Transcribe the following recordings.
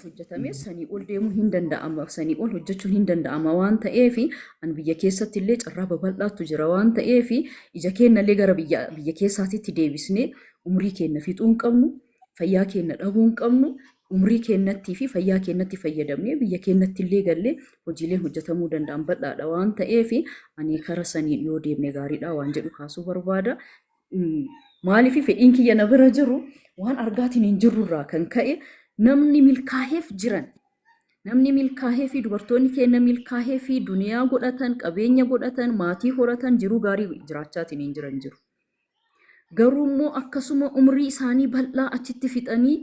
Hojjetamee sanii ol deemuu hin danda'ama, sanii ol hojjechuun hin danda'ama waan ta'eef, an biyya keessatti illee carraa babal'aatu jira waan ta'eef, ija keenya illee gara biyya keessaatitti deebisnee umrii keenya fixuu hin qabnu, fayyaa keenya dhabuu hin qabnu. Umrii keenyattii fi fayyaa keenyatti fayyadamnee biyya keenyatti illee gallee hojiileen hojjetamuu danda'an bal'aadha waan ta'eef, ani kara saniin yoo deemne gaariidha waan jedhu kaasuu barbaada. Maaliif fedhiin kiyya na bira jiru waan argaatiin hin jirrurraa kan ka'e, namni milkaaheef jiran, namni milkaahee fi dubartoonni keenya milkaahee fi duniyaa godhatan, qabeenya godhatan, maatii horatan, jiruu gaarii jiraachaatiin hin jiran jiru. Garuu immoo akkasuma umrii isaanii bal'aa achitti fixanii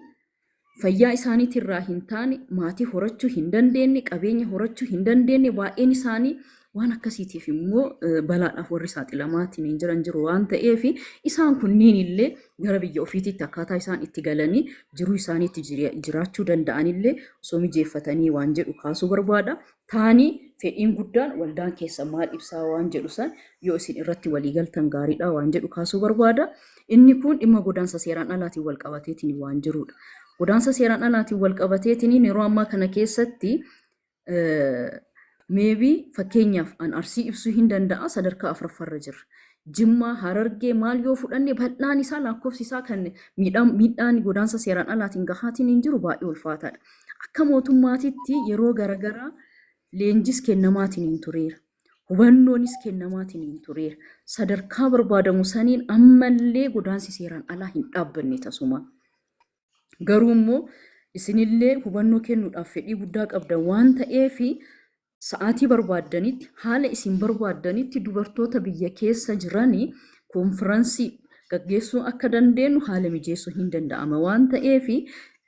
fayyaa isaaniitirraa hin taane, maatii horachuu hin dandeenye, qabeenya horachuu hin dandeenye, baay'een isaanii waan akkasiitiif immoo balaadhaaf warri saaxilamaatiin hin jiran jiru waan ta'eef, isaan kunniin illee gara biyya ofiitiitti akkaataa isaan itti galanii jiruu isaaniitti jiraachuu danda'anillee osoo mijeeffatanii waan jedhu kaasuu barbaada. Taanii fedhiin guddaan waldaan keessa maal ibsaa waan jedhu san yoo isin irratti waliigaltan gaariidha waan jedhu kaasuu barbaada. Inni kun dhimma godaansa seeraan alaatiin wal qabateetiin waan jirudha. Godaansa seeraan alaatiin wal qabateetiin yeroo ammaa kana keessatti maybe fakkeenyaaf an Arsii ibsuu hin danda'a, sadarkaa afuraffaarra jira. Jimmaa, Harargee maal yoo fudhanne, bal'aan isaa lakkoofsi isaa kan miidhaan godaansa seeraan alaatiin gahaatiin hin jiru baay'ee ulfaataadha. Akka mootummaatitti yeroo garaagaraa leenjis kennamaatiin hin tureera. Hubannoonis kennamaatiin hin tureera. Sadarkaa barbaadamu saniin ammallee godaansi seeraan alaa hin dhaabbanne tasuma. Garuu immoo isinillee hubannoo kennuudhaaf fedhii guddaa qabdan waan ta'eef, sa'aatii barbaaddanitti, haala isin barbaaddanitti dubartoota biyya keessa jiranii koonfiraansii gaggeessuu akka dandeenyu haala mijeessuu hin danda'ama waan ta'eef,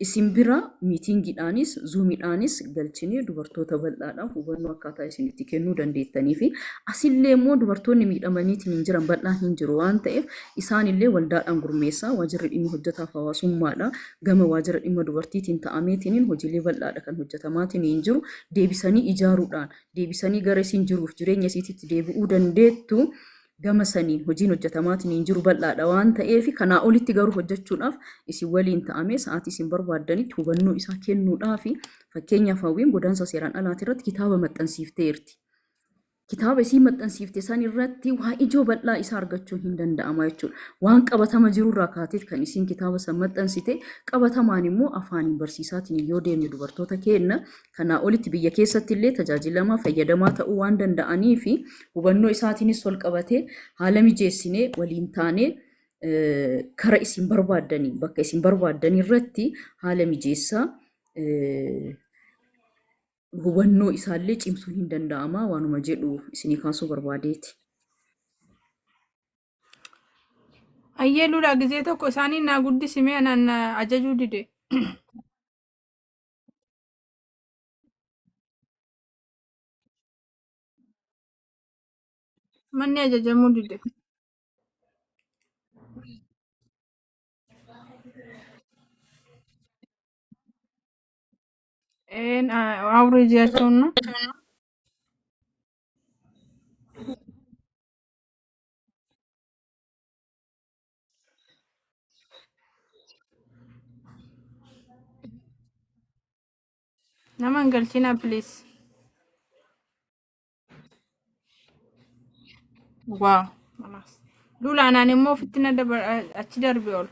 isin bira miitingiidhaanis zuumiidhaanis galchinee dubartoota bal'aadhaaf hubannoo akkaataa isin itti kennuu dandeettanii fi asillee immoo dubartoonni miidhamaniitiin hin jiran bal'aan hin jiru waan ta'eef, isaanillee waldaadhaan gurmeessaa waajirri dhimma hojjetaaf hawaasummaadha gama waajjira dhimma dubartiitiin ta'ameetiin hojiilee bal'aadha kan hojjetamaatiin hin jiru. Deebisanii ijaaruudhaan deebisanii gara isin jiruuf jireenya isiititti deebi'uu dandeettu. Gama saniin hojiin hojjetamaatiin hin jiru bal'aadha waan ta'eef, kanaa olitti garuu hojjechuudhaaf isin waliin ta'amee sa'aatii isin barbaaddanitti hubannoo isaa kennuudhaaf, fakkeenyaaf Hawwiin godaansa seeraan alaati irratti kitaaba maxxansiifteerti. Kitaaba isii maxxansiifte san irratti waa ijoo bal'aa isaa argachuun hin danda'ama jechuudha. Waan qabatama jirurraa kaateet kan isiin kitaaba san maxxansite, qabatamaan immoo afaaniin barsiisaatiin yoo deemne dubartoota keenna kanaa olitti biyya keessatti illee tajaajilamaa fayyadamaa ta'uu waan danda'anii fi hubannoo isaatiinis ol qabatee haala mijeessinee waliin taanee kara isin barbaaddanii bakka isin barbaaddanii irratti haala mijeessaa hubannoo isaallee cimsuun hin danda'ama waanuma jedhu isinii kaasuu barbaadeeti. Ayyee lulaa, gizee tokko isaanii naa guddisime, anaan na ajajuu dide. Manni ajajamuu dide. Een awrii jechuun nu. Nama hin galchinaa, please. Waa. Lula anaan immoo ofitti na dabar achi darbe ol.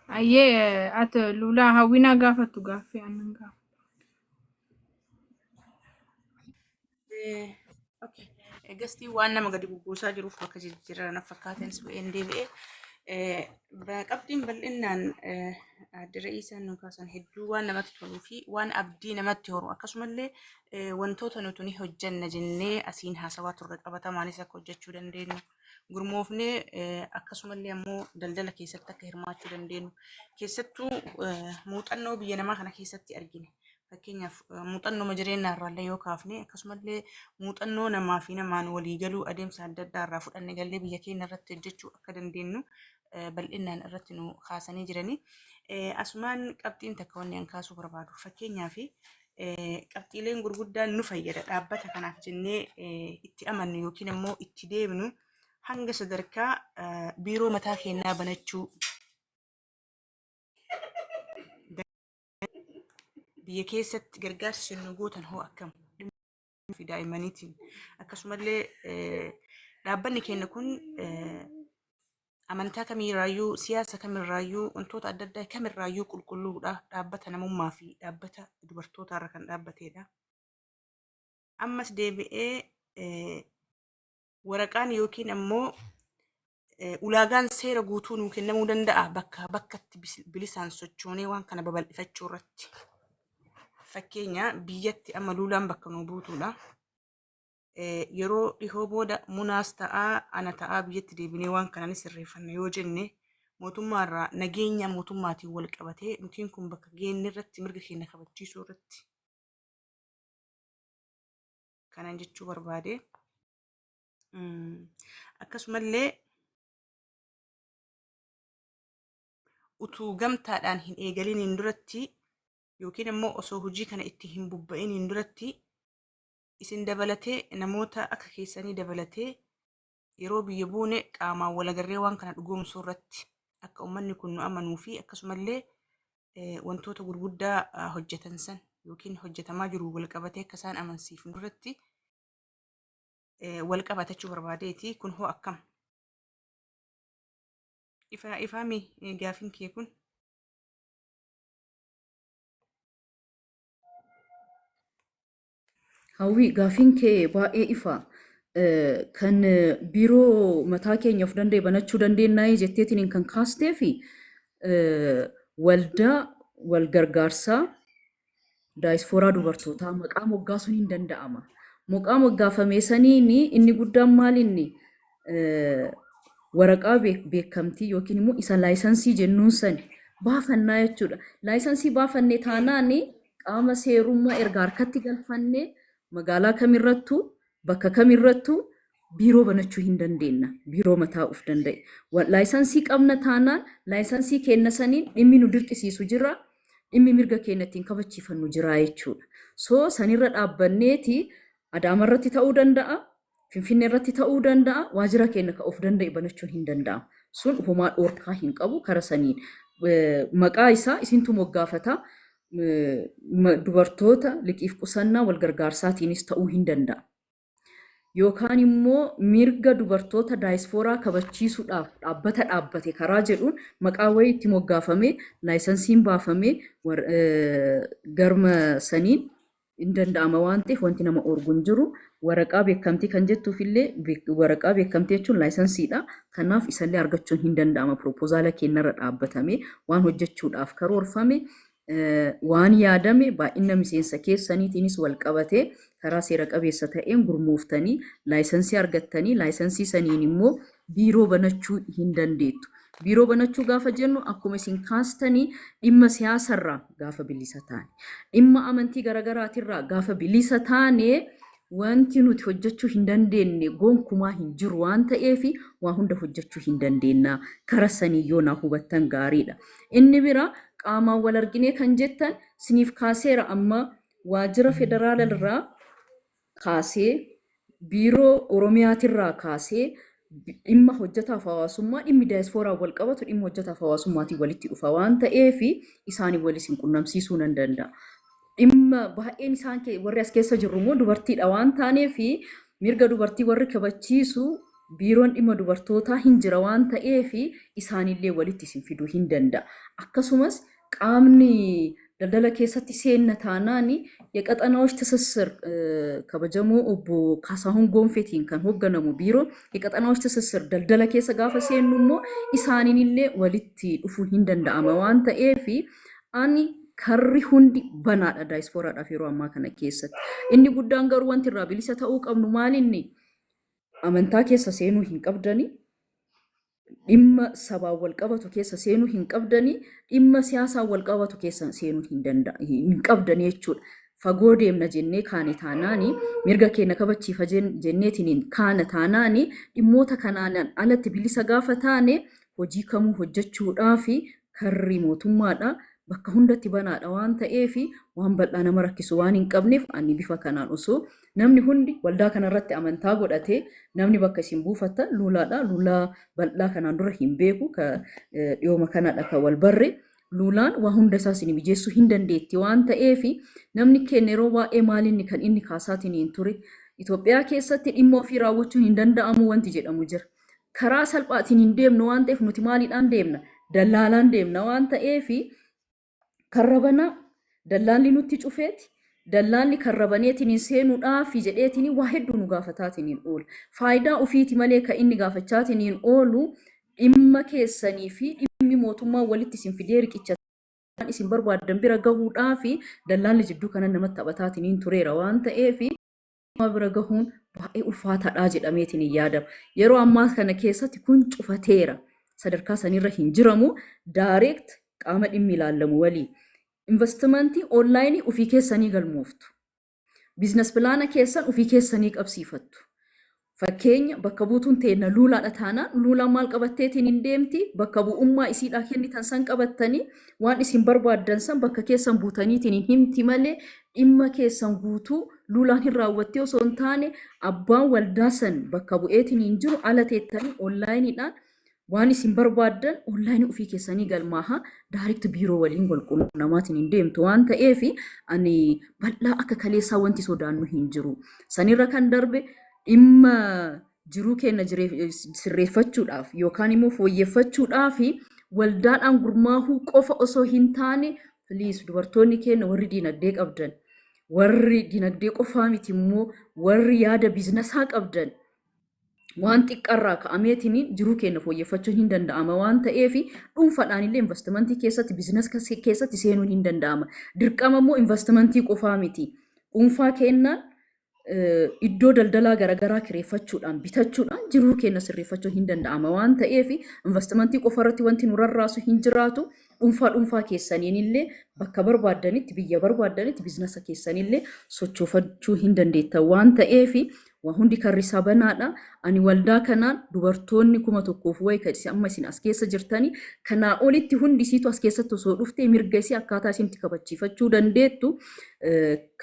Ayyee, ati lulaa hawwinaa gaafattu gaaffii annan gaafa. Okay. Gastii waan nama gadi bubuusaa jiruuf bakka jijjiirraa na fakkaateen bu'een deebi'e. Qabxiin bal'inaan adde Ra'iisaan nu kaasan hedduu waan namatti toluu fi waan abdii namatti horu, akkasumallee wantoota nuti ni hojjenna jennee asiin haasawaa turre qabatamaanis akka hojjechuu dandeenyu, gurmoofnee akkasumallee ammoo daldala keessatti akka hirmaachuu dandeenyu, keessattuu muuxannoo biyya namaa kana keessatti argine. Fakkeenyaaf muuxannooma jireenyaa irraallee yoo kaafne, akkasumallee muuxannoo namaa fi namaan walii galuu adeemsa adda addaa irraa fudhanne gallee biyya keenya irratti hojjechuu akka dandeenyu bal'inaan irratti nu kaasanii jiranii. Asumaan qabxiin takka wanni an kaasuu barbaadu, fakkeenyaaf qabxiileen gurguddaan nu fayyada dhaabbata kanaaf jennee itti amannu yookiin immoo itti deemnu, hanga sadarkaa biiroo mataa keenyaa banachuu biyya keessatti gargaarsi isin nu gootan hoo akkam fi daa'immaniitiin, akkasumallee dhaabbanni keenya kun amantaa kamirraayyuu, siyaasa kamirraayyuu, wantoota adda addaa kamirraayyuu qulqulluudha. Dhaabbata namummaa fi dhaabbata dubartootaarra kan dhaabbatedha. Ammas deebi'ee waraqaan yookiin ammoo ulaagaan seera guutuu nuu kennamuu danda'a bakka bakkatti bilisaan sochoonee waan kana babal'ifachuu irratti. Fakkeenya biyyatti amma Luulaan bakka nuu buutuudha. Yeroo dhihoo booda munaas ta'aa ana ta'aa biyyatti deebinee waan kana ni sirreeffanna yoo jenne, mootummaarraa nageenya mootummaatiin wal qabatee nutiin kun bakka geenne irratti mirga keenya kabachiisuu irratti kanan jechuu barbaade. Akkasumallee utuu gamtaadhaan hin eegaliniin duratti yookiin immoo osoo hojii kana itti hin bobba'iniin duratti, isin dabalatee, namoota akka keessanii dabalatee, yeroo biyya buune qaamaan wal agarree waan kana dhugoomsuu irratti akka uummanni kun nu amanuu fi akkasumallee wantoota gurguddaa hojjetan san yookiin hojjetamaa jiru wal qabatee akka isaan amansiifnu irratti wal qabatachuu barbaadeeti. Kun hoo akkam? Ifaa ifaami gaafin kee kun? Hawwii, gaafiin kee baay'ee ifa. Kan biiroo mataa keenya of danda'e banachuu dandeenyaa jetteetiin kan kaastee fi waldaa wal gargaarsaa daayispooraa dubartootaa maqaa moggaasuun hin danda'ama. Maqaa moggaafame saniin inni guddaan maal, inni waraqaa beekamtii yookiin immoo isa laayisansii jennuun san baafannaa jechuudha. Laayisansii baafannee taanaan qaama seerummaa erga harkatti galfannee magaalaa kamirrattuu bakka kamirrattuu biiroo banachuu hin dandeenya. Biiroo mataa of danda'e. Laayisansii qabna taanaan laayisansii kenna saniin dhimmi nu dirqisiisu jira. Dhimmi mirga keenya ittiin kabachiifannu jira jechuudha. So sanirra dhaabbanneeti Adaamarratti ta'uu danda'a, Finfinnee irratti ta'uu danda'a, waajjira keenya kan of danda'e banachuun hin danda'amu. Sun homaa dhoorkaa hin qabu kara saniin. Maqaa isaa isintu moggaafata. Dubartoota liqiif qusannaa wal gargaarsaatiinis ta'uu hin danda'a. Yookaan immoo mirga dubartoota daayispooraa kabachiisuudhaaf dhaabbata dhaabbate karaa jedhuun maqaa wayii itti moggaafamee laayisansiin baafamee garma saniin hin danda'ama waan ta'eef wanti nama orgu hin jiru. Waraqaa beekamtii kan jettuuf illee, waraqaa beekamtii jechuun laayisansiidha. Kanaaf isallee argachuun hin danda'ama. Piroopozaala keenyarra dhaabbatamee waan hojjechuudhaaf karoorfame, waan yaadame, baay'ina miseensa keessaniitiinis wal qabatee karaa seera qabeessa ta'een gurmooftanii laayisansii argattanii laayisansii saniin immoo biiroo banachuu hin dandeettu. Biiroo banachuu gaafa jennu, akkuma isin kaastanii, dhimma siyaasarraa gaafa bilisa taane, dhimma amantii garaagaraatirraa gaafa bilisa taane, wanti nuti hojjechuu hin dandeenye gonkumaa hin jiru waan ta'eef waa hunda hojjechuu hin dandeenya. Kara sanii yoo naa hubattan gaariidha. Inni bira qaamaan wal arginee kan jettan siniif kaaseera. Amma waajjira federaala irraa kaasee, biiroo Oromiyaatirraa kaasee, dhimma hojjetaaf hawaasummaa, dhimmi daayispooraa wal qabatu dhimma hojjetaaf hawaasummaatiin walitti dhufa waan ta'eef isaanii wal isin qunnamsiisuu nan danda'a. Dhimma baay'een isaan warri as keessa jirru immoo dubartiidha waan taaneef mirga dubartii warri kabachiisu biiroon dhimma dubartootaa hin jira waan ta'eef isaanillee walitti isin fiduu hin danda'a. Akkasumas qaamni daldala keessatti seenna taanaan የቀጠናዎች ትስስር kabajamoo obbo Kaasaahun Goonfeetiin kan hoogganamu biiroo የቀጠናዎች ትስስር daldala keessa gaafa seennu immoo isaaniinillee walitti dhufuu hin danda'ama waan ta'eef ani karri hundi banaadha daayispooraadhaaf yeroo ammaa kana keessatti. Inni guddaan garuu wanti irraa bilisa ta'uu qabnu maalinni amantaa keessa seenuu hin qabdani. Dhimma sabaan wal qabatu keessa seenuu hin qabdanii, dhimma siyaasaan wal qabatu keessa seenuu hin qabdanii jechuudha. Fagoo deemna jennee kaane taanaani, mirga keenya kabachiifa jenneetiin kaana taanaani, dhimmoota kanaan alatti bilisa gaafa taane hojii kamuu hojjechuudhaaf karri mootummaadha. Bakka hundatti banaadha waan ta'eef, waan bal'aa nama rakkisu waan hin qabneef, ani bifa kanaan osoo namni hundi waldaa kanarratti amantaa godhatee, namni bakka isin buufattan Luulaadha. Luulaa bal'aa kanaan dura hin beeku, ka dhiyooma kanadha kan wal barre. Luulaan waa hunda isaa isin mijeessuu hin dandeetti waan ta'eef, namni keenya yeroo baay'ee maalinni kan inni kaasaatiin hin ture. Itoophiyaa keessatti dhimma ofii raawwachuun hin danda'amu wanti jedhamu jira. Karaa salphaatiin hin deemnu waan ta'eef, nuti maaliidhaan deemna? Dallaalaan deemna waan ta'eef, karra banaa dallaalli nutti cufeeti, dallaalli karra baneetiin hin seenuudhaaf jedheetiin waa hedduu nu gaafataatiin hin oolu. Faayidaa ofiiti malee kan inni gaafachaatiin hin oolu, dhimma keessanii fi dhimmi mootummaa walitti isin fidee riqicha isin barbaaddan bira gahuudhaaf dallaalli jidduu kana namatti taphataatiin hin tureera waan ta'eef, bira gahuun baay'ee ulfaataadha jedhameetiin hin yaadamu. Yeroo ammaa kana keessatti kun cufateera. Sadarkaa sanirra hin jiramu. Direct qaama dhimmi ilaallamu waliin. Investimentii onlaayinii ofii keessanii galmooftu. Business plan keessan ofii keessanii qabsiifattu. Fakkeenya, bakka buutuun teenna Luulaadha taanaan, Luulaan maal qabatteetiin hin deemti? Bakka bu'ummaa isiidhaa kennitan san qabattanii, waan isin barbaaddan san bakka keessan buutaniitiin hin himti malee, dhimma keessan guutuu Luulaan hin raawwattee osoo hin taane, abbaan waldaa san bakka bu'eetiin hin jiru ala teettanii onlaayiniidhaan waan isin barbaaddan onlaayinii ofii keessanii galmaaha, direct biiroo waliin wal quunnamaatiin hin deemtu waan ta'eef, ani bal'aa akka kaleessaa wanti sodaannu hin jiru. Sanirra kan darbe, dhimma jiruu keenya sirreeffachuudhaaf yookaan immoo fooyyeffachuudhaaf waldaadhaan gurmaahuu qofa osoo hin taane, please, dubartoonni keenya warri diinagdee qabdan, warri diinagdee qofaa miti immoo warri yaada biiznasaa qabdan, waan xiqqarraa ka'ameetiin jiruu keenya fooyyeffachuun hin danda'ama waan ta'eef, dhuunfaadhaan illee investimentii keessatti, business keessatti seenuun hin danda'ama. Dirqama immoo investimentii qofaa miti. Dhuunfaa kennaan iddoo daldalaa garaagaraa kireeffachuudhaan, bitachuudhaan jiruu keenya sirreeffachuun hin danda'ama waan ta'eef, investimentii qofa irratti wanti nu rarraasu hin jiraatu. Dhuunfaa dhuunfaa keessaniin illee bakka barbaaddanitti, biyya barbaaddanitti biizinasa keessanillee sochoofachuu hin dandeettan waan ta'eef, waa hundi karri isaa banaadha. Ani waldaa kanaan dubartoonni 1000f wayi kan amma isin as keessa jirtanii kanaa olitti hundi isiitu as keessatti osoo dhuftee, mirga isii akkaataa isin itti kabachiifachuu dandeettu,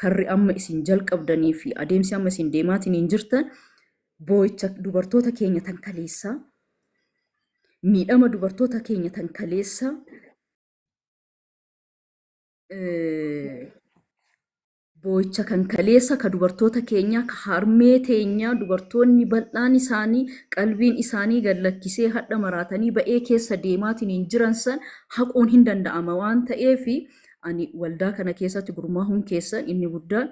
karri amma isin jalqabdanii fi adeemsi amma isin deemaatiin hin jirtan, boo'icha dubartoota keenya tan kaleessaa, miidhama dubartoota keenya tan kaleessaa, boo'icha kan kaleessa ka dubartoota keenyaa, ka harmee teenyaa, dubartoonni bal'aan isaanii qalbiin isaanii gad lakkisee hadha maraatanii ba'ee keessa deemaatiin hin jiran san haquun hin danda'ama waan ta'eef, ani waldaa kana keessatti gurmaahuun keessan inni guddaan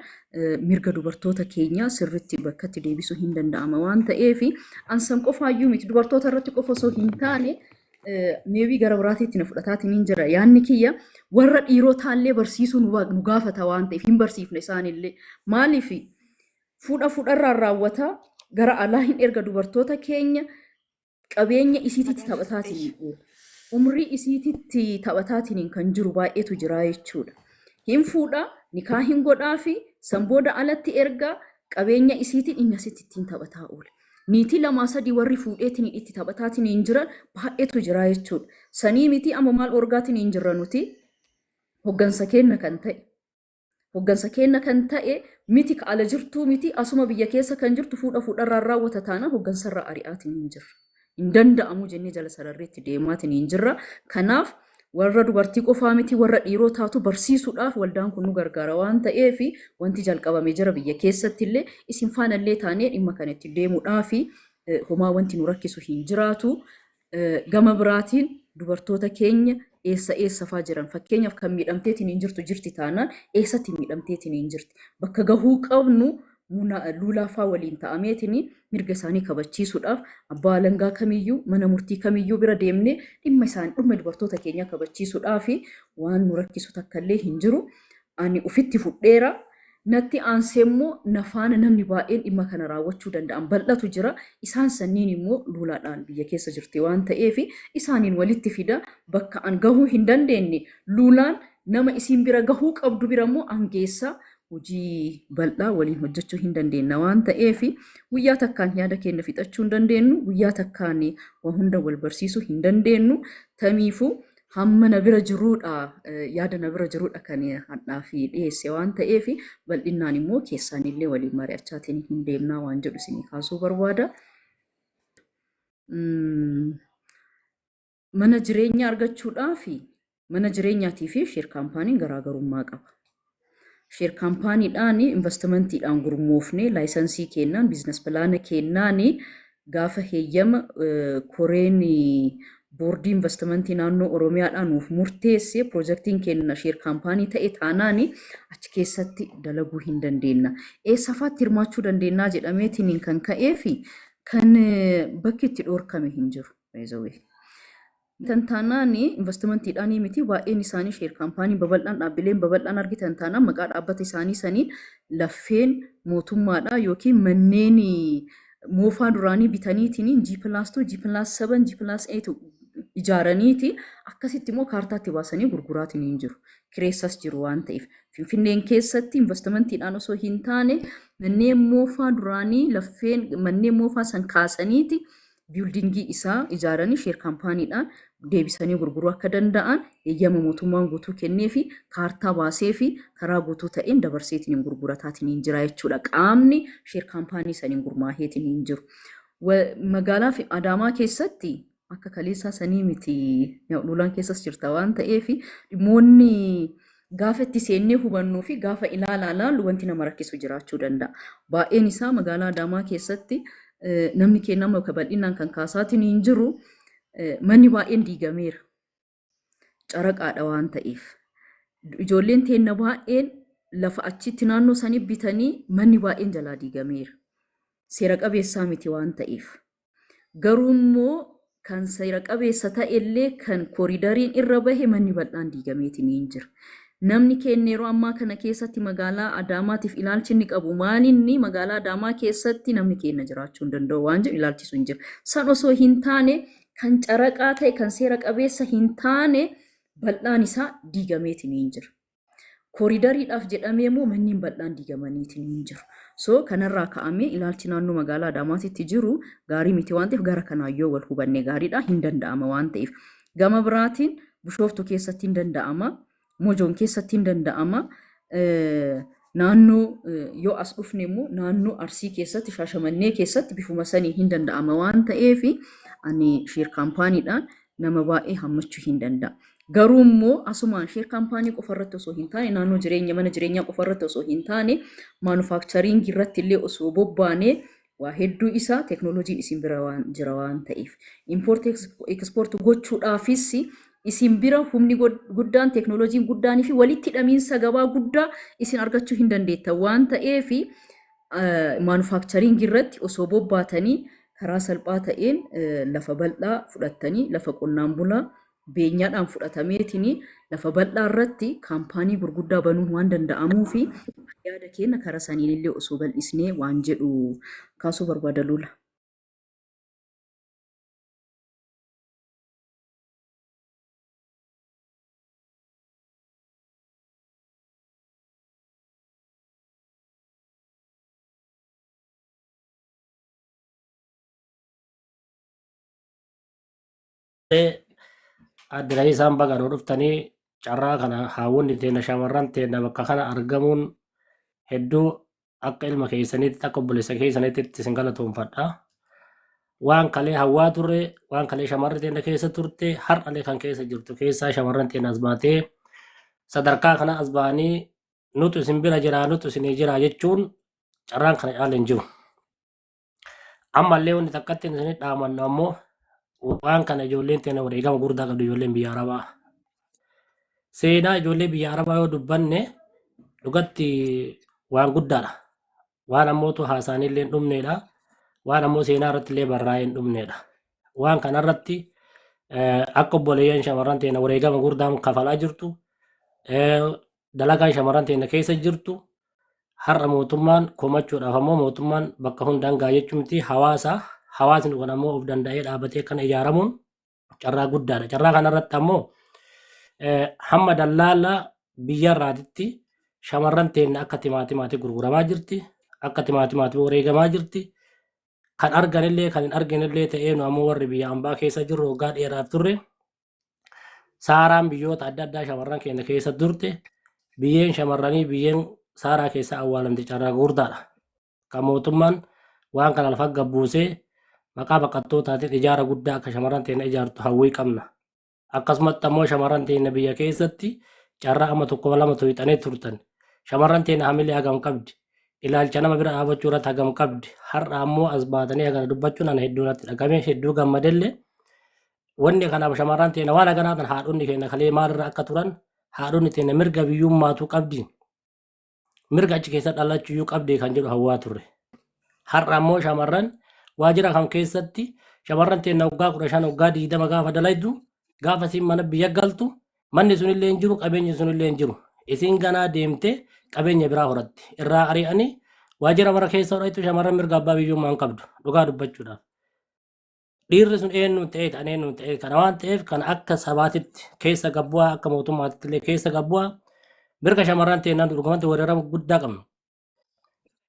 mirga dubartoota keenyaa sirritti bakkatti deebisuu hin danda'ama waan ta'eef, ansan qofaayyuu miti, dubartoota irratti qofa osoo hin taane, maybe gara biraatiitti na fudhataatiin hin jira. Yaanni kiyya warra dhiirotaallee barsiisuu nu gaafata waan ta'eef, hin barsiifne isaanillee. Maaliif fuudha fuudharraan raawwataa gara alaa hin erga dubartoota keenya, qabeenya isiititti taphataatiin hin oolu. Umrii isiititti taphataatiin kan jiru baay'eetu jira jechuudha. Hin fuudha, nikaa hin godhaa fi san booda alatti erga qabeenya isiitiin inni asitti ittiin taphataa oola. Niitii lamaa sadii warri fuudheetiin itti taphataatiin hin jiran baay'eetu jira jechuudha. Sanii miti, amma maal orgaatiin hin jirra nuti hoggansa keenya kan ta'e. Hoggansa keenya kan ta'e miti, ka ala jirtuu miti, asuma biyya keessa kan jirtu fuudha fuudharraan raawwata taana hoggansarraa ari'aatiin hin jirra. Hin danda'amu jennee jala sararreetti deemaatiin hin jirra. Kanaaf warra dubartii qofaa miti, warra dhiiroo taatu barsiisuudhaaf waldaan kun nu gargaara waan ta'eef, wanti jalqabame jira. Biyya keessatti illee isin faanallee taanee dhimma kana itti deemuudhaaf homaa wanti nu rakkisu hin jiraatu. Gama biraatiin dubartoota keenya eessa eessa faa jiran, fakkeenyaaf kan miidhamteetiin hin jirtu jirti taanaan, eessatti miidhamteetiin hin jirti, bakka gahuu qabnu Luulaa faa waliin ta'ameetiin mirga isaanii kabachiisuudhaaf abbaa alangaa kamiyyuu, mana murtii kamiyyuu bira deemnee dhimma isaanii, dhimma dubartoota keenyaa kabachiisuudhaaf waan nu rakkisu takka illee hin jiru. Ani ufitti fudheera. Natti aansee immoo na faana namni baay'een dhimma kana raawwachuu danda'an bal'atu jira. Isaan sanniin immoo luulaadhaan biyya keessa jirti waan ta'eef isaaniin walitti fida. Bakka an gahuu hin dandeenye luulaan nama isiin bira gahuu qabdu bira immoo an geessa. Hojii bal'aa waliin hojjechuu hin dandeenna waan ta'eef guyyaa takkaan yaada keenya fixachuu hin dandeenyu, guyyaa takkaan waa hunda wal barsiisuu hin dandeenyu. Tamiifuu hamma na bira jiruudha, yaada na bira jiruudha kan hadhaa fi dhiyeesse waan ta'eef bal'innaan immoo keessaan illee waliin mari'achaatiin hin deemnaa waan jedhu isinii kaasuu barbaada. Mana jireenyaa argachuudhaaf mana jireenyaatii fi share kaampaaniin garaagarummaa qaba. Share kaampaaniidhaan investimantiidhaan gurmoofnee license kennaan, business plan kennaan, gaafa heeyyama koreen boordii investimentii naannoo Oromiyaadhaan nuuf murteesse piroojeektiin keenya share kaampaanii ta'e taanaan achi keessatti dalaguu hin dandeenya. Eessafaatti hirmaachuu dandeenya jedhameetiin kan ka'ee fi kan bakki itti dhoorkame hin jiru. Tan taanaan investimentiidhaan miti, baay'een isaanii share kaampaanii babal'aan, dhaabbileen babal'aan argitan taanaan maqaa dhaabbata isaanii saniin laffeen mootummaadha yookiin manneen moofaa duraanii bitaniitiin G+2, G+7, G+8 ijaaraniiti akkasitti immoo kaartaatti baasanii gurguraatiin hin jiru. Kireessas jiru waan ta'eef. Finfinneen keessatti investimentiidhaan osoo hin taane manneen moofaa duraanii laffeen manneen moofaa san kaasaniiti building isaa ijaaranii share kaampaaniidhaan deebisanii gurguruu akka danda'an eeyyama mootummaan guutuu kennee fi kaartaa baasee fi karaa guutuu ta'een dabarseetiin gurgurataatiin hin jira jechuudha. Qaamni share kaampaanii saniin gurmaaheetiin hin jiru. Magaalaa fi Adaamaa keessatti akka kaleessaa sanii miti, lulaan keessas jirta waan ta'eef dhimmoonni gaafa itti seennee hubannuu fi gaafa ilaalaa laallu wanti nama rakkisu jiraachuu danda'a. Baay'een isaa magaalaa Adaamaa keessatti namni keenya amma bal'inaan kan kaasaatiin hin jiru, manni baay'een diigameera. Caraqaadha waan ta'eef. Ijoolleen teenna baay'een lafa achitti naannoo sanii bitanii manni baay'een jalaa diigameera. Seera qabeessaa miti waan ta'eef. Garuu immoo kan seera qabeessa ta'ellee kan koridariin irra bahe manni bal'aan diigameetiin hin jira. Namni keenya yeroo ammaa kana keessatti magaalaa Adaamaatiif ilaalchi inni qabu maalinni magaalaa Adaamaa keessatti namni keenya jiraachuu hin danda'u waan jedhu ilaalchisu hin jiru. San osoo hin taane kan caraqaa ta'e, kan seera qabeessa hin taane bal'aan isaa diigameetiin hin jira. Koridariidhaaf jedhamee immoo manneen bal'aan diigamaniitiin hin jiru. So kanarraa ka'amee ilaalchi naannoo magaalaa Adaamaatitti jiru gaarii miti waan ta'eef gara kanaan yoo wal hubanne gaariidha, hin danda'ama waan ta'eef. Gama biraatiin Bishooftuu keessatti hin danda'ama. Mojoon keessatti hin danda'ama. Naannoo yoo as dhufne immoo naannoo Arsii keessatti, Shaashamannee keessatti bifuma sanii hin danda'ama waan ta'eef ani share kaampaaniidhaan nama baay'ee hammachuu hin danda'a. Garuu immoo asumaan share kaampaanii qofa irratti osoo hin taane, naannoo jireenya mana jireenyaa qofa irratti osoo hin taane, manufacturing irratti illee osoo bobbaanee waa hedduu isaa teeknooloojiin isin bira waan jira waan ta'eef. Import export gochuudhaafis isin bira humni guddaan, teeknooloojiin guddaanii fi walitti hidhamiinsa gabaa guddaa isin argachuu hin dandeettan waan ta'eef manufacturing irratti osoo bobbaatanii karaa salphaa ta'een lafa bal'aa fudhattanii, lafa qonnaan bulaa beenyaadhaan fudhatameetiin lafa bal'aa irratti kaampaanii gurguddaa banuun waan danda'amuu fi yaada keenya karaa saniin illee osoo bal'isnee waan jedhu kaasuu barbaada, Lula. Adde Ra'iisaan, baga nu dhuftanii. Carraa kana haawwonni teenya, shamarran teenya bakka kana argamuun hedduu akka ilma keessaniitti, akka obboleessa keessaniitti isin galatoonfadha. Waan kalee hawwaa turre, waan kalee shamarri teenya keessa turte, har'alee kan keessa jirtu keessaa shamarran teenya as baatee sadarkaa kana as ba'anii nutu isin bira jira, nutu isinii jira jechuun carraan kana caala hin jiru. Ammallee wanti takkatti isin dhaamannu ammoo waan kana ijoolleen teenya wareegama guddaa qabdi, ijoolleen biyya Arabaa. Seenaa ijoollee biyya Arabaa yoo dubbanne dhugatti waan guddaadha. Waan ammootu haasaanii illee hin dhumneedha. Waan ammoo seenaa irratti illee barraa'ee hin dhumneedha. Waan kanarratti akka obboleeyyan shamarran teenya wareegama guddaa kafalaa jirtu, dalagaan shamarran teenya keessa jirtu Har'a mootummaan komachuudhaaf ammoo mootummaan bakka hundaan ga'a jechuu miti hawaasa. Hawaasni kun ammoo of danda'ee dhaabatee kana ijaaramuun carraa guddaadha. Carraa kanarratti ammoo hamma dallaala biyyarraatitti shamarran teenna akka timaatimaatti gurguramaa jirti. Akka timaatimaatti wareegamaa jirti. Kan arganillee kan hin arginillee ta'ee nu ammoo warri biyya ambaa keessa jirru waggaa dheeraaf turre saaraan biyyoota adda addaa shamarran keenya keessa turte biyyeen shamarranii biyyeen saaraa keessa awwaalamte carraa gurguddaadha. Kan mootummaan waan kana lafa gabbuusee maqaa baqattootaatiin ijaara guddaa akka shamarran teenya ijaartu hawwii qabna. Akkasumatti ammoo shamarran teenya biyya keessatti carraa amma tokko lama tuyxanii turtan. Shamarran teenya hamilee hagam qabdi. Ilaalcha nama bira dhaabachuu irratti hagam qabdi. Har'a ammoo as baatanii hagana dubbachuun ana hedduu natti dhagame hedduu gammadellee. Wanni kanaaf shamarran teenya waan haganaa tan haadhonni keenya kalee maalirra akka turan haadhonni teenya mirga biyyummaatu qabdi. Mirga achi keessa dhalachuuyyuu qabdi kan jedhu hawwaa turre. Har'a ammoo shamarran waajjira kam keessatti shamarran teenya waggaa 15 waggaa 20 gaafa dalaydu gaafa isiin mana biyya galtu manni sunillee hin jiru qabeenyi sunillee hin jiru. Isiin ganaa deemtee qabeenya biraa horatti. Irraa ari'anii waajjira bara keessa horattu shamarran mirga abbaa biyyummaa hin qabdu dhugaa dubbachuudhaaf. Dhiirri sun eenyuun ta'ee kan eenyuun ta'ee kana waan ta'eef kan akka sabaatitti keessa gabbu'aa akka mootummaatitti illee keessa gabbu'aa mirga shamarran teennaan dhugumatti weerarama guddaa qabna.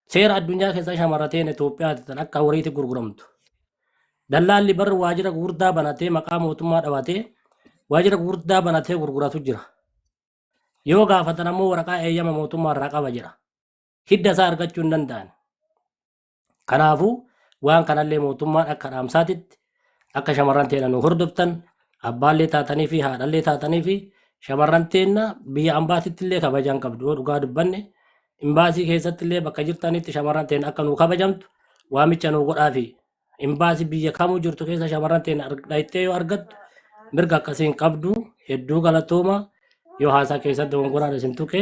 Seera addunyaa keessaa shamarra teenya Itoophiyaati tan akka horiitti gurguramtu. Dallaalli bar waajjira gurguddaa banatee maqaa mootummaa dhabatee waajjira gurguddaa banatee gurguratu jira. Yoo gaafatan ammoo waraqaa eeyyama mootummaa irraa qaba jedha. Hidda isaa argachuu hin danda'an. Kanaafuu waan kanallee mootummaan akka dhaamsaatitti akka shamarran teenya nu hordoftan abbaallee taatanii fi haadhallee taatanii fi shamarran teenya biyya ambaasitti illee kabajaan qabdu yoo dhugaa dubbanne imbaasii keessatti illee bakka jirtanitti shamarran teenya akka nu kabajamtu waamicha nu godhaa fi imbaasii biyya kamuu jirtu keessa shamarran teenya dhayxee yoo argattu mirga akkasii hin qabdu hedduu galatooma yoo haasaa keessatti dogongoraan isin tuqe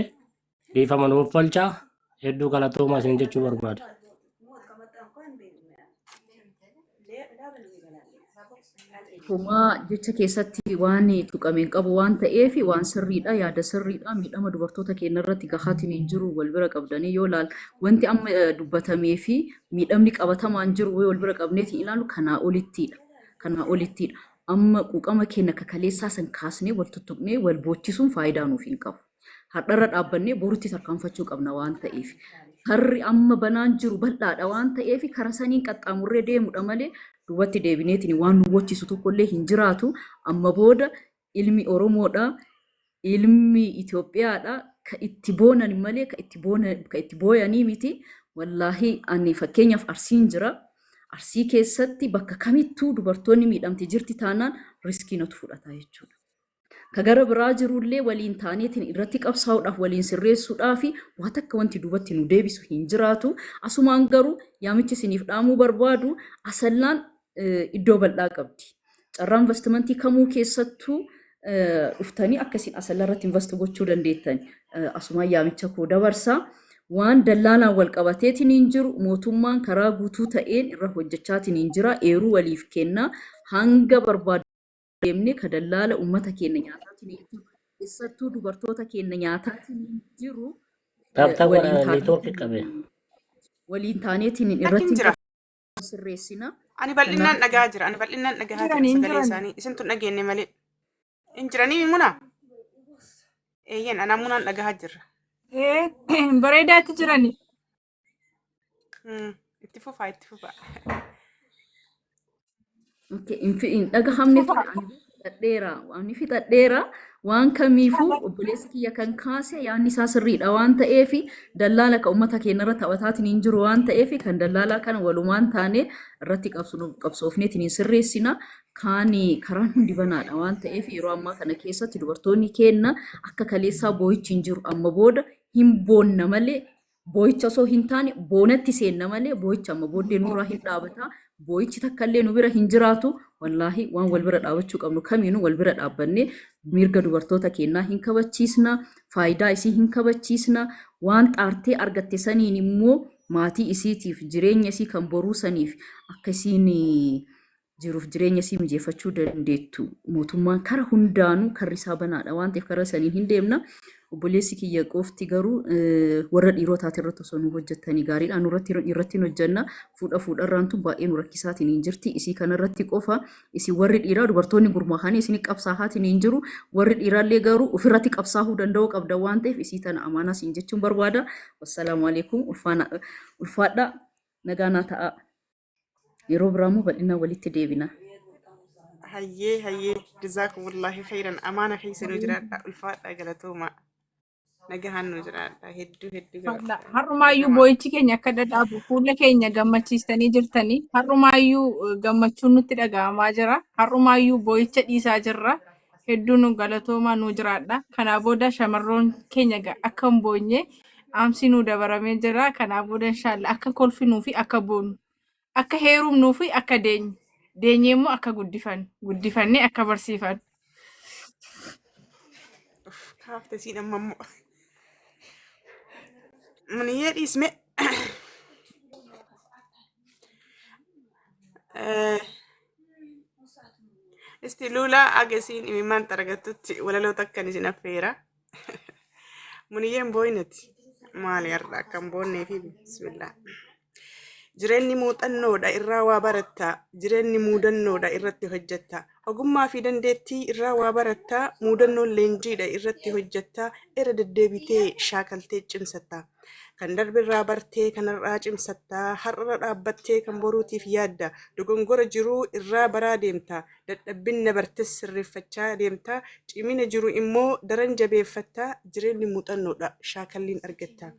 dhiifama nuuf falchaa hedduu galatoomaa isin jechuu barbaada. Homaa jecha keessatti waan tuqame hin qabu waan ta'eef waan sirriidha yaada sirriidha miidhama dubartoota keenya irratti gahaatiin hin jiru wal bira qabdanii yoo laal wanti amma dubbatamee fi miidhamni qabatamaan jiru wal bira qabneetiin ilaalu kanaa olittidha kanaa olittidha amma quuqama keenya kakaleessaa san kaasnee wal tuttuqnee wal boochisuun faayidaa nuuf hin qabu. Har'arra dhaabbannee borutti tarkaanfachuu qabna waan ta'eef. Karri amma banaan jiru bal'aadha waan ta'eef kara saniin qaxxaamurree deemudha malee duubatti deebineetiin waan nu bochisu tokkollee hin jiraatu. Amma booda ilmi Oromoodha, ilmi Itoophiyaadha ka itti boonan malee ka itti boona ka itti booyanii miti. Wallaahi ani fakkeenyaaf Arsiin jira. Arsii keessatti bakka kamittuu dubartoonni miidhamte jirti taanaan riskii natu fudhata jechuudha. Ka gara biraa jirullee waliin taaneetiin irratti qabsaa'uudhaaf waliin sirreessuudhaaf waa takka wanti duubatti nu deebisu hin jiraatu. Asumaan garuu yaamichi isiniif dhaamuu barbaadu asallaan iddoo bal'aa qabdi. Carraa investimentii kamuu keessattuu dhuftanii akka isin asalla irratti invest gochuu dandeettan asumaan yaamicha koo dabarsa. Waan dallaalaan wal qabateetiin hin jiru mootummaan karaa guutuu ta'een irra hojjechaatiin hin jira eeruu waliif kenna hanga barbaadu. Deemnee ka dallaala ummata keenya nyaataatiin hin jiru keessattuu dubartoota keenya nyaataatiin hin jiru Taaptaa waliin godha neetwoorkii qabe. taaneetiin waliin taaneetiin Lakkin irratti jira. sirreessina. Ani bal'inaan Kanaaf dhagaa jira. Ani bal'inaan dhagahaa jira Jiran hin sagalee jiran. isaanii. Isintu hin dhageenye malee. Hin jiranii muna? Eeyyan anaa munaan dhagahaa jirra. Ee bareedaatti jirani. Itti fufaa itti fufaa. Okay, hin dhagahamne ture ani fixadheera ani fixadheera waan kamiifuu obboleessi kiyya kan kaase yaadni isaa sirriidha waan ta'eef dallaala ka uummata keenya irra taphataatiin hin jiru waan ta'eef kan dallaalaa kana walumaan taane irratti qabsoofneetiin hin sirreessina kaani karaan hundi banaadha waan ta'eef yeroo ammaa kana keessatti dubartoonni keenya akka kaleessaa boo'ichi hin jiru amma booda hin boonna malee boo'icha osoo hin taane boonatti seenna malee boo'icha amma booddee nurraa hin dhaabata. Boo'ichi takka illee nu bira hin jiraatu. Wallaahi waan wal bira dhaabachuu qabnu kamiinuu wal bira dhaabbannee mirga dubartoota keenyaa hin kabachiisna. Faayidaa isii hin kabachiisna. Waan xaartee argatte saniin immoo maatii isiitiif jireenya isii kan boruu saniif akka isiin jiruuf jireenya isii mijeeffachuu dandeettu mootummaan kara hundaanuu karri isaa banaadha waan ta'eef kara saniin hin deemna. Obboleessi kiyya qofti garuu warra dhiirotaati irratti osoo nu hojjettanii gaariidha. Nu irratti irratti hin hojjenna. Fuudha fuudharraan tun baay'ee nu rakkisaatiin hin jirti. Isii kanarratti qofa isin warri dhiiraa dubartoonni gurmaahanii isin qabsaahaatiin hin jiru. Warri dhiiraallee garuu ofirratti qabsaahuu danda'uu qabda waan ta'eef isii tana amaanaa siin jechuun barbaada. Wassalaamu alaikum. Ulfaadha. Nagaa naa ta'a. Yeroo biraa immoo bal'inaan walitti deebina. Hayyee hayyee, jazaakumullahu khairan, amaana keessa nu jiraadha, ulfaadha, galatooma, nagahaan nu jiraadha, hedduu hedduu Fadla. Har'umaayyuu galatoomaa. Boo'ichi keenya akka dhadhaabu fuula keenya gammachiistanii jirtanii. Har'umaayyuu gammachuun nutti dhaga'amaa jira. Har'umaayyuu boo'icha dhiisaa jirra. Hedduu nu galatoomaa, nu jiraadha. Kanaa booda shamarroon keenya akka hin boonye dhaamsi nu dabaramee jira. Kanaa booda inshaalla akka kolfinuu fi akka boonnu, akka heerumnuu fi akka deenyu, deenyee immoo akka guddifannu, guddifannee akka barsiifannu. Uff, kaafte siin amma immoo. Muniyyee dhiisme. Isti luulaa agasiin imimmaan xaragattutti walaloo takkan isin affeera. Muniyyeen booyinati. Maali har'a akka hin boonnee fi bismillah. Jireenyi muuxannoodha irraa waa baratta. Jireenyi muudannoodha irratti hojjetta. Ogummaa fi dandeettii irraa waa baratta. Muudannoon leenjiidha irratti hojjetta. Irra deddeebitee shaakaltee cimsatta. Kan darbe irraa bartee kan har'aa cimsatta. Har'arra dhaabbattee kan boruutiif yaadda. Dogongora jiruu irraa baraa deemta. Dadhabbinna bartes sirreeffachaa deemta. Cimina jiru immoo daran jabeeffatta. Jireenyi muuxannoodha shaakalliin argatta.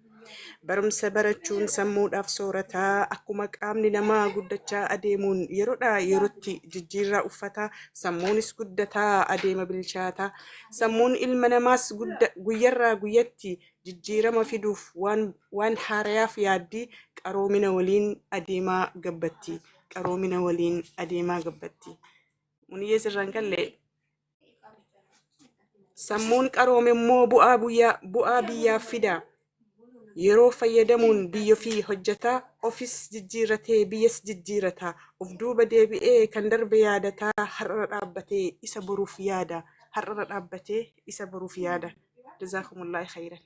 Barumsa barachuun sammuudhaaf soorata. Akkuma qaamni namaa guddachaa adeemuun yeroodhaa yerootti jijjiirraa uffata, sammuunis guddataa adeema bilchaata. Sammuun ilma namaas guyyarraa guyyatti jijjiirama fiduuf waan haarayaaf yaaddi, qaroomina waliin adeemaa gabbatti. Qaroomina waliin adeemaa gabbatti. Muniyyee sirraan galle. Sammuun qaroome immoo bu'aa biyyaaf fida. Yeroo fayyadamuun biyya ofii hojjeta, ofis jijjiirratee biyyas jijjiirata. Of duuba deebi'ee kan darbe yaadataa, har'arra dhaabbatee isa boruuf yaada. Har'arra dhaabbatee isa boruuf yaada. Jazaakumullahu khairan.